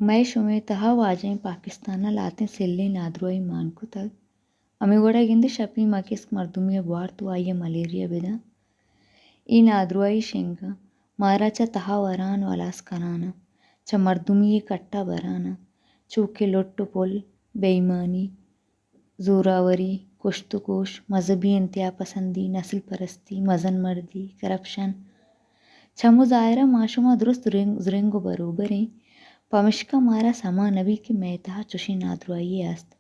مئے شمئے تہا واجہیں پاکستان ءَ لہتیں سلیں نادراہی مان کتگ۔ ہمے وڑ ءَ گندے شپی مکسک مردمے ءَ بوارت ءُ آئی ءَ ملیریا بدنت۔ اے نادراہی شنگ ءَ مارا چہ تہا وران ءُ ہلاس کنان ءَ چہ مردمی ءِ کٹ ءَ بران ءَ چو کہ لٹ ءُ پل، بے ایمانی، زوراوری، کشت ءُ کوش، مذہبی انتہا پسندی، نسل پرستی، مزن مردی، کرپشن، چم ءُ ظاہر ءَ ما شما درست زرنگ، زرنگ ءُ بروبر ایں، پمشکا مارا سما نہ بیت کہ مئے تہا چشیں نادراہی یے است۔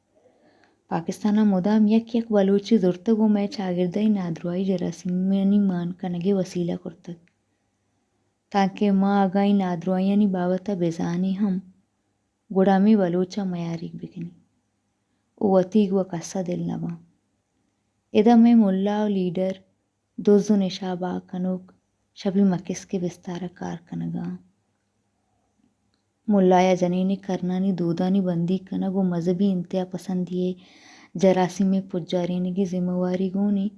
پاکستان ءَ مدام یک یک بلوچے زرتگ ءُ مئے چاگرد ءَ اے نادراہی جراثیمانی مان کنگ ءِ وسیلہ کرتگ، تانکہ ما اگاں اے نادراہیانی بابت ءَ بزانیں ہم، گڑا ہمے بلوچ ءَ میاریگ بکنیں ءُ وتیگ ءُ کس ءَ دل نہ باں۔ ادا مئے ملا ءُ لیڈر، دز ءُ نشہ بہا کنوک شپی مکسک ءِ بستار ءَ کار کنگ ءَ انت۔ ملا ءَ جنین ءِ کرنانی دودانی بندیگ کنگ ءُ مذہبی انتہا پسندی ءِ جراثیم ءِ پجارینگ ءِ ذمہ واری گون اِنت۔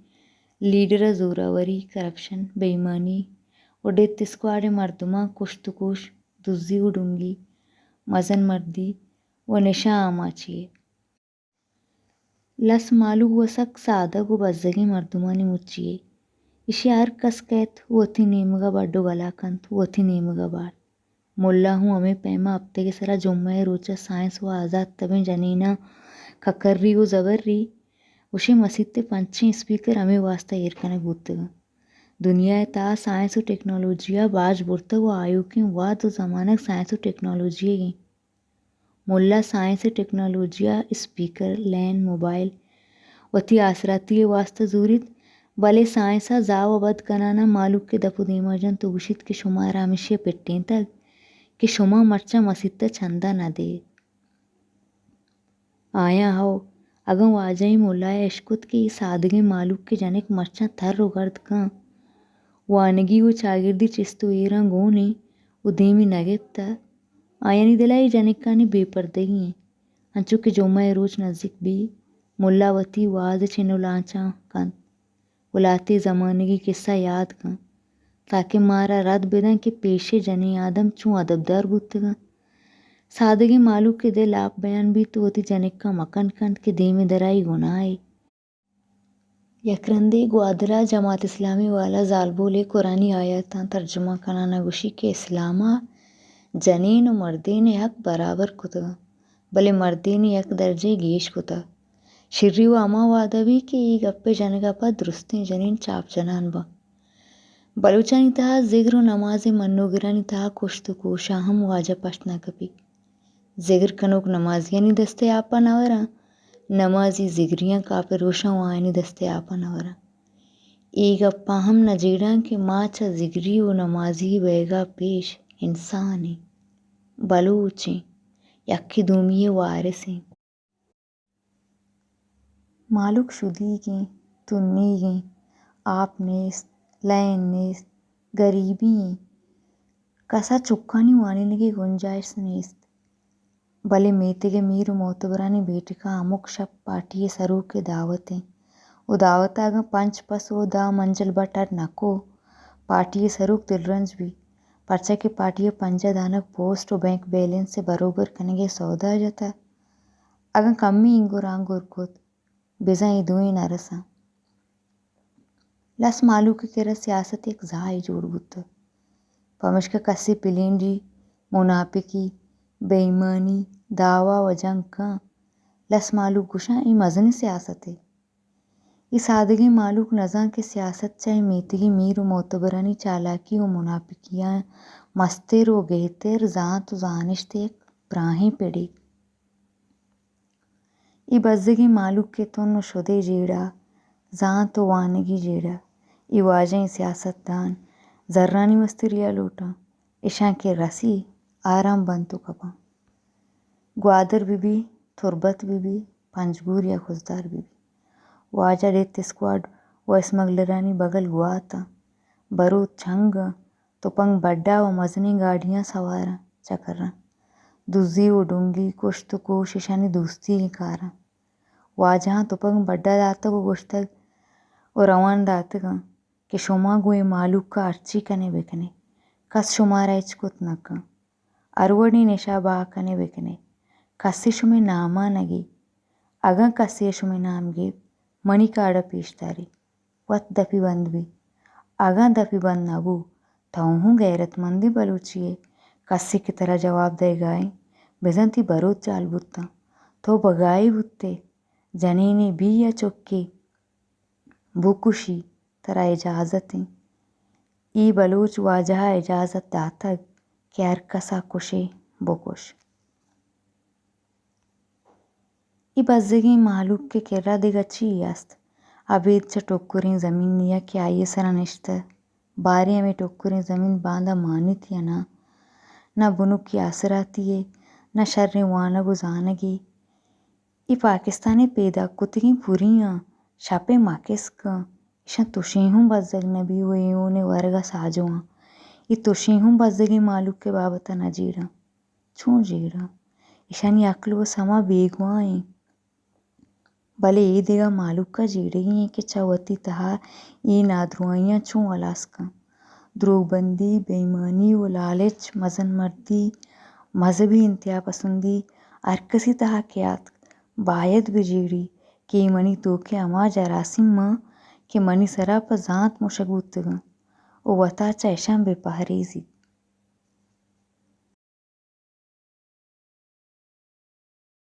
لیڈر ءَ زوراوری، کرپشن، بے ایمانی ءُ ڈیتھ اسکواڈ ءِ مردماں کشت ءُ کوش، دزی ءُ ڈنگی، مزن مردی ءُ نشہ آماچی ءِ۔ لس مہلوک وَ سک سادگ ءُ بزگیں مردمانی مچی یے۔ ایشی ءَ ہر کس کئیت، وتی نیمگ ءَ بڈ ءُ گلا کنت، وتی نیمگ ءَ بارت۔ ملا ہوں ہمے پیم ءَ ہپتگ ءِ سرا جمعہ ءِ روچ ءَ سائنس ءُ آزات تبیں جنیناں ککری ءُ زبری، گوشے مسیت ءِ پنچیں اسپیکر ہمے واستا ایر کنگ بوتگ اَنت۔ دنیا ءِ تہا سائنس ءُ ٹیکنالوجی ءَ باج برتگ ءُ آیوکیں وہد ءُ زمانگ سائنس ءُ ٹیکنالوجی ئیگ اِنت۔ ملا سائنس ءُ ٹیکنالوجی ءَ اسپیکر، لین، موبائل، وتی آسراتی ءِ واستا زوریت، بلے سائنس ءَ زاہ ءُ ابد کنان ءَ مہلوک ءِ دپ ءُ دیما جنت ءُ گوشیت کہ شمارا ہمیشی ءَ پٹینتگ کہ شما مرچاں مسیت ءَ چندہ نہ دئے۔ آیاں ہو، اگاں واجہیں ملا ءَ اشکت کہ اے سادگیں مہلوک ءِ جنک مرچاں تر ءُ گرد کن، وانگی ءُ چاگردی چست ءُ ایراں گون اِنت ءُ دیمی نہ گپتہ، آیانی دل ءَ اے جنکانی بے پردگی اِنت۔ انچو کہ جمعہ ءِ روچ نزیک بیت، ملا وتی وہد ءِ چن ءُ لانچاں کنت ءُ لہتے زمانگی کسہ یاد کنت، تاکہ مارا رد بدنت کہ پیش ءَ جنین آدم چون ادبدار بوتگ اَنت۔ سادگیں مہلوک ءِ دل آپ بیان بیت ءُ وتی جنکاں مکن کنت کہ دیم ءَ درآئی گناہے۔ یک رندے گوادر ءَ جماعت اسلامی والا زالبول ءِ قرآنی آیاتاں ترجمہ کنان ءَ گوشی کہ اسلام ءَ جنین ءُ مردین ءِ حق برابر کتگ اَنت، بلے مردین ءِ یک درجہ گیش کتگ۔ شری ءَ ہما وہد ءَ بیت کہ اے گپ ءِ جنگ ءَ پد درستیں جنین چاپ جنان بنت۔ بلوچانی تہا ذکر ءُ نماز ءِ منوگرانی تہا کشت ءُ کوشاں ہم واجہ پشت نہ کپیت۔ ذکر کنوک نمازیانی دست ءِ آپ ءَ نہ وراں، نمازی ذکریاں کاپر گوشاں ءُ آیانی دست ءِ آپ ءَ نہ وراں۔ اے گپاں ہم نہ جیڑاں کہ ما چہ ذکری ءُ نمازی بیگ ءَ پیش انسان ایں، بلوچ ایں، یکے دومی ءِ وارث ایں۔ مہلوک شدیگ ایں، تنیگ ایں، آپ نیست، لین نیست، گریبی ایں، کس ءَ چکانی وانینگ ءِ گنجائش نیست۔ بلے میتگ ءِ میر ءُ معتبرانی بیٹک ءَ ہمک شپ پارٹی ءِ سروک ءِ دعوت اِنت ءُ دعوت ءَ اگاں پنچ پس ءُ دہ منجل بٹ اڈ نہ کو، پارٹی ءِ سروک دلرنج بیت، پرچا کہ پارٹی ءَ پنجاہ دانگ پوسٹ ءُ بینک بیلنس ءِ بروبر کنگ ءِ سودا جتہ۔ اگاں کمے اینگر آنگر کت، بزاں اے دوئیں نہ رساں۔ لس مہلوک ءِ کرا سیاست یک زاہے جوڑ بوتگ۔ پمشکا کسے پلینڈی، مناپکی، بے ایمانی، دعوا ءُ جنگ کن۔ لس مہلوک گوشاں، اے مزنیں سیاستے۔ اے سادگیں مہلوک نزان کہ سیاست چہ اے میتگی میر ءُ معتبرانی چالاکی ءُ مناپکیاں مستر ءُ گہتر زانت ءُ زانشت ءِ یک براہیں پڑے۔ اے بزگیں مہلوک ءِ تن ءُ شدے جیڑہ، زانت ءُ وانگی جیڑہ، اے واجہیں سیاستدان زرانی مستری ءَ لوٹاں، اشاں کہ رسی آرام بنت ءُ کپاں۔ گوادر بہ بی، تربت بہ بی، پنجگور یا خضدار بہ بی، واجہ ڈیتھ اسکواڈ ءُ اسمگلرانی بگل گواتاں، بروت چنگ ءَ تپنگ بڈا ءُ مزنیں گاڑیاں سواراں چکراں۔ دزی ءُ ڈنگی، کشت ءُ کوش اشانی دوستیگیں کاراں۔ واجہاں تپنگ بڈا داتگ ءُ گوشتگ ءُ روان داتگاں کہ شما گوں اے مہلوک ءَ ہرچی کنے بکنے، کس شمارا ہچ کت نہ کن۔ ہر وڑیں نشہ بہا کنے بکنے۔ کسے شمئے نام ءَ نہ گی۔ اگاں کسے ءَ شمئے نام گیپت، منی کارڈ ءَ پیش داری۔ وت دپی بند بی۔ اگاں دپی بند نہ بو، تو ہوں غیرت مندیں بلوچے ئے۔ کسے کہ ترا جواب دئیگا ایں، بزاں تئی بروت جہل بوتاں۔ تو بگاہی بوت ئے، جنینے بی یا چکے، بکشی، ترا اجازت ایں۔ اے بلوچ واجہ ءَ اجازت داتگ کہ ہر کس ءَ کشے، بکش۔ اے بزگیں مہلوک ءِ کرا دگہ چی است؟ ابید چہ ٹکریں زمین ءَ کہ آئی ءِ سرا نشتہ، باریں ہمے ٹکریں زمین باندا مانیت یا نہ؟ نہ بنکی آسراتی یے، نہ شریں وانگ و زانگے۔ اے پاکستان ءِ پیداک کتگیں پریاں، شپ ءِ مکسکاں، ایشاں تشے ہوں بزگ نہ بی و ایون ءِ ورگ ءَ ساجواں۔ اے تشے ہوں بزگیں مہلوک ءِ بابت ءَ نہ جیڑاں۔ چون جیڑاں؟ ایشانی عقل و سما بیگواہ ایں۔ بلے اے دگہ مہلوک ءَ جیڑگی ایں کہ چہ وتی تہا اے نادراہیاں چون ہلاس کن۔ دروگبندی، بے ایمانی و لالچ، مزن مردی، مذہبی انتہا پسندی ہر کسی تہا کہ آتک، باید بجیڑی کہ اے منی توک ءِ ہما جراثیم آں کہ منی سرا پہ زانت مشگ بوتگاں و وتا چہ اشاں بہ پہریزیت۔